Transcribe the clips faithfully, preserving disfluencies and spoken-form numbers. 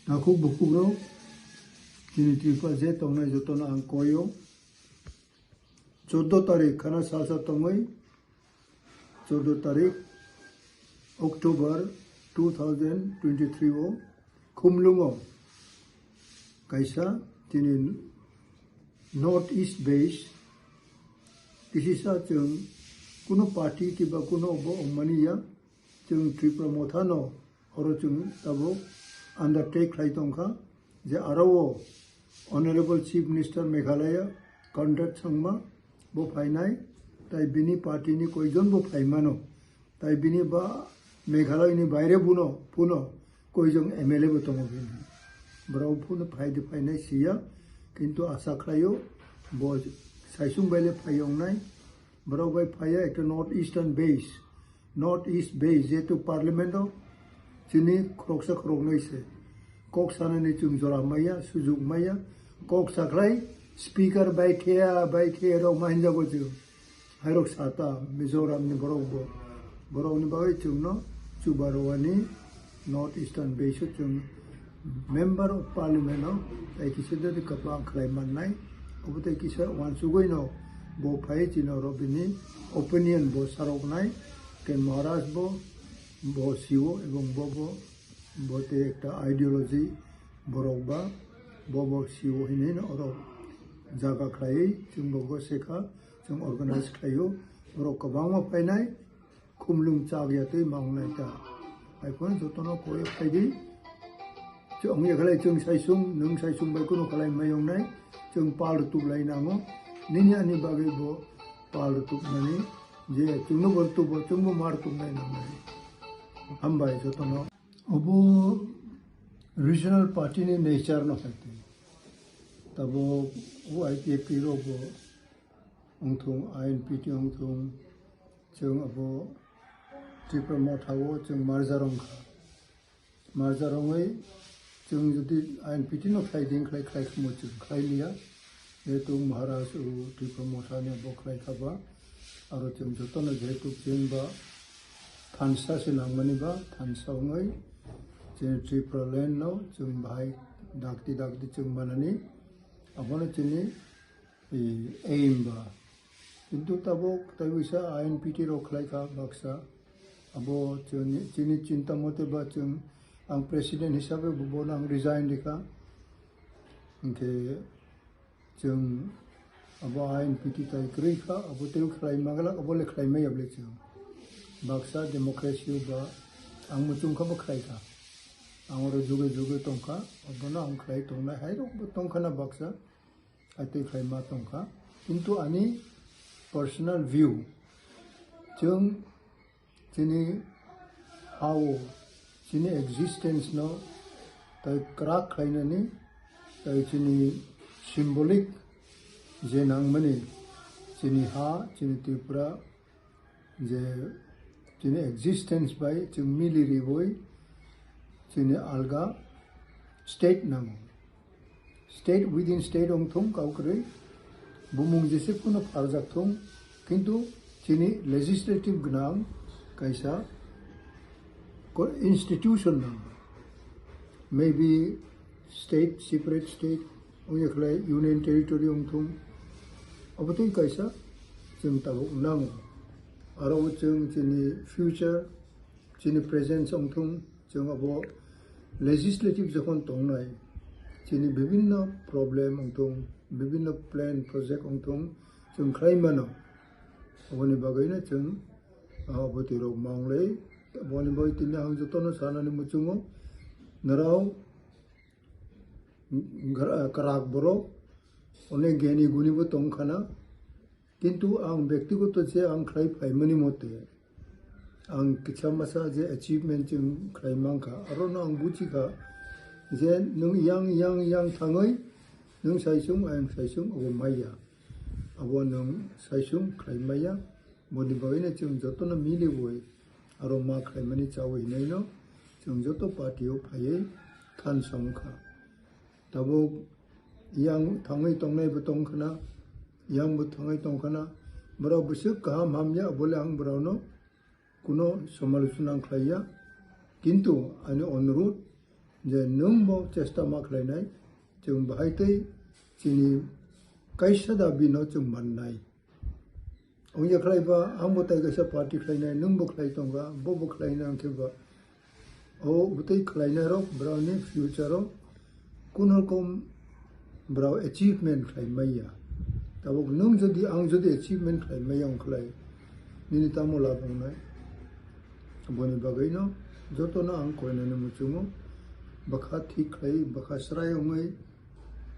Takhuk bukhuk rok, chini Tripura je tongnai jotono ang koio. Chordo tarik khana salsa tongwi, chordo tarik October two thousand twenty-three o Khumlungo kaisa chini North East base kisisa chwng kuno party kiba kuno obo wngmani ya. Chwng Tripura Motha no oro chwng tabuk undertake khlai tongkha je aro o Honorable Chief Minister Meghalaya Conrad Sangma bo phainai, tai bini party ni koijon bo phaimano, tai bini ba Meghalaya ni baire buno puno koijon M L A bo tongo bini. Borok phunu phaidi phainai siya, kintu asa khlaio bo saisung baile phai wngnai. Borok bai phaiya ekta North Eastern base, North East base, jehetu parliament o chini khoroksa khoroknwi se kok sanani chwng jora maya, sujuk maya, kok sakhlai speaker bai theya, bai theya rok ma hinjago chwng. Hairok sata Mizoram ni borok bo, borok ni bagwi chwngno chubarowani North Eastern base o chwng member of parliament o tai kisa de kwbang khlai mannai, obo tai kisa wansugwi no bo phai chini oro bini opinion bo saroknai, ke Maharaj bo, bo siwo ebong bo bo, bo te ekta ideology borok ba bo bo siwo hinwi no oro jaga khlaiwi chwng bo bo sekha chwng organize khlaio, borok kwbangma phainai. Khumlung chak ya tei ma wngnai ta. Hai phano jotono koi phaidi. Chwng ya khlai chwng saisung, nwng saisung bai kuno khlai mai wngnai. Chwng pal rwtup lai nango. Nini ani bagwi bo pal rwtup nani. Je chwngno bo rwtup bo, chwngbo ma rwtup nai nangnai. Hambai jotono. Obo regional party ni nature no hai tei. Tabo o I P F T rok bo wngthung, I N P T wngthung, chwng abo Tripura Motha o chwng merger wngkha. Merger wngwi chwng jodi I N P T no khlai di wngkhlai khlai khamo chwng khlai liya. Jehetu Maharaj o Tripura Motha ni bo khlai kha ba. Aro chwng jotono jehetu chwng ba thansa se nangmani ba thansa wngwi chini Tripura land no chwng bahai dakti dakti chwng manani abono chini eh, aim ba. Kintu tabuk tai wisa I N P T rok khlai kha baksa. Abo chini, chini chinta mote ba chwng ang president hisabe bo, bono ang resign rikha. Hinkhe chwng abo I N P T tai kwrwi kha, abo tei khlai maglak, abo le khlai maya bole chwng. Baksa democracy o ba ang muchung kha bo khlai kha. Ang oro juge juge tongkha, abono ang khlai tongnai hai rok bo tongkha na baksa. Atwi khlai ma tongkha. Kintu ani personal view, chwng chini ha-o, chini existence no tai kwrak khlainani, tai chini symbolic je nangmani, chini ha, chini Tripura, je chini existence bai chwng mili riwi chini alga state nango. State within state wngthung kau kwrwi bumung jese phano pharjak thung, kintu chini legislative gwnang kaisa ko-, institution nango. Maybe state, separate state, wngya khlai union territory wngthung, abo tei kaisa chwng tabuk nango. Aro o chwng chini future, chini present wngthung, chwng abo legislative jokhon tongnai, chini bibinno problem wngthung, bibinno plan project wngthung, chwng khlai mano. Aboni bagwino chwng, ah, abo twi rok manglai. Aboni bagwi tini ang jotono sanani muchungo, norok gra-, kwrak borok, onek geni guni bo tong khana. Kintu ang bektigoto je ang khlai phaimani mote, ang kisa masa je achievement chwng khlai mankha, arono ang buchikha je nwng yang, yang, yang thangwi nwng saisung, ayang saisung, obo maya. Abo nwng saisung khlai maya, boni bagwino chwng jotono miliwi aro ma khlaimani chawi hinaino chwng joto party o phaiwi thansa wngkha. Tabuk yang thangwi tongnai bo tongkhana, yang bo thangwi tongkhana, borok bwswk kaham hamya, abole ang borokno kuno somalochona ang khlaiya. Kintu ani onurudh, je nwng bo chesta ma khlainai, chwng bahai tei chini kaisa dabi no chwng mannai. Wngya khlai ba, ang bo tai kaisa party khlainai, nwng bo khlai tonga, bo bo khlainai, ang khe ba. O bwtwi khlainai rok, brao ni future o kun rokom brao achievement khlai maya. Tabuk nwng jodi, ang jodi achievement khlai maya wng khlai, nini tamo lab wngnai? Boni bagwi no joto no ang koinani muchungo, bwkha thik khlai, bwkha srai wngwi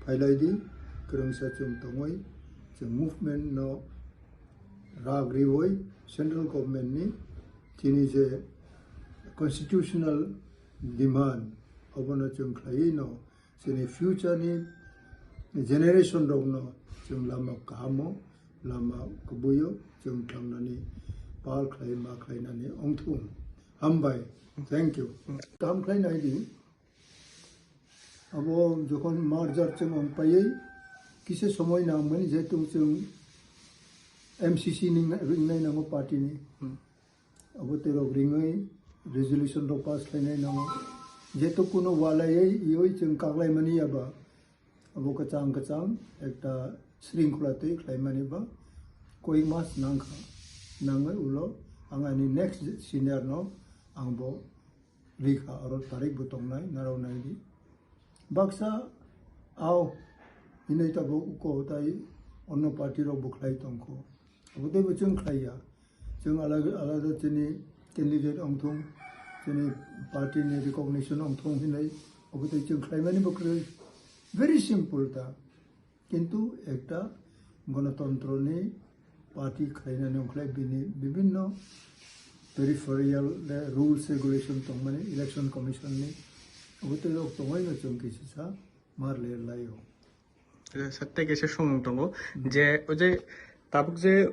phailai di, kwrwngsa chwng tongwi, chwng movement no rag riwi central government ni chini je constitutional demand, obono chwng khlaiwi no chini future ni generation rok no chwng lama kahamo, lama kubuyo chwng thangnani pal khlai ma khlainani ongthung. Hambai, thank you. Kaham khlai nai di. Abo jokhon merger chwng wng paiwi kisa somoi nangmani, jehetu chwng M C C ni ringnai nango party ni. Hmm. Abo terok ringwi resolution rok pass khlainai nango. Jehetu kuno walaiwi iwi chwng kaklaimani yaba. Abo kwchang kwchang ekta shringkhola twi khlaimani ba koi mas nangkha. Nangwi ulo ang ani next senior no ang bo rikha, oro tarik bo tongnai, narao nai di. Baksa ao hinwi tabuk uko tai onno party rok bo khlai tongkho. Abo tei bo chwng khlai ya. Chwng alada, alada chini candidate ongthung, chini party ni recognition ongthung hinwi abo tei chwng khlaimani bo kwrwi. Very simple ta. Kintu ekta gonotontro ni party khlainani wngkhlai bini bibinno peripheral le rules regulation tongmani election commission ni, abo tei rok tongwi no chwng kisa sa mar le laio. Sir, tei kaisa somung tongo je o je tabuk je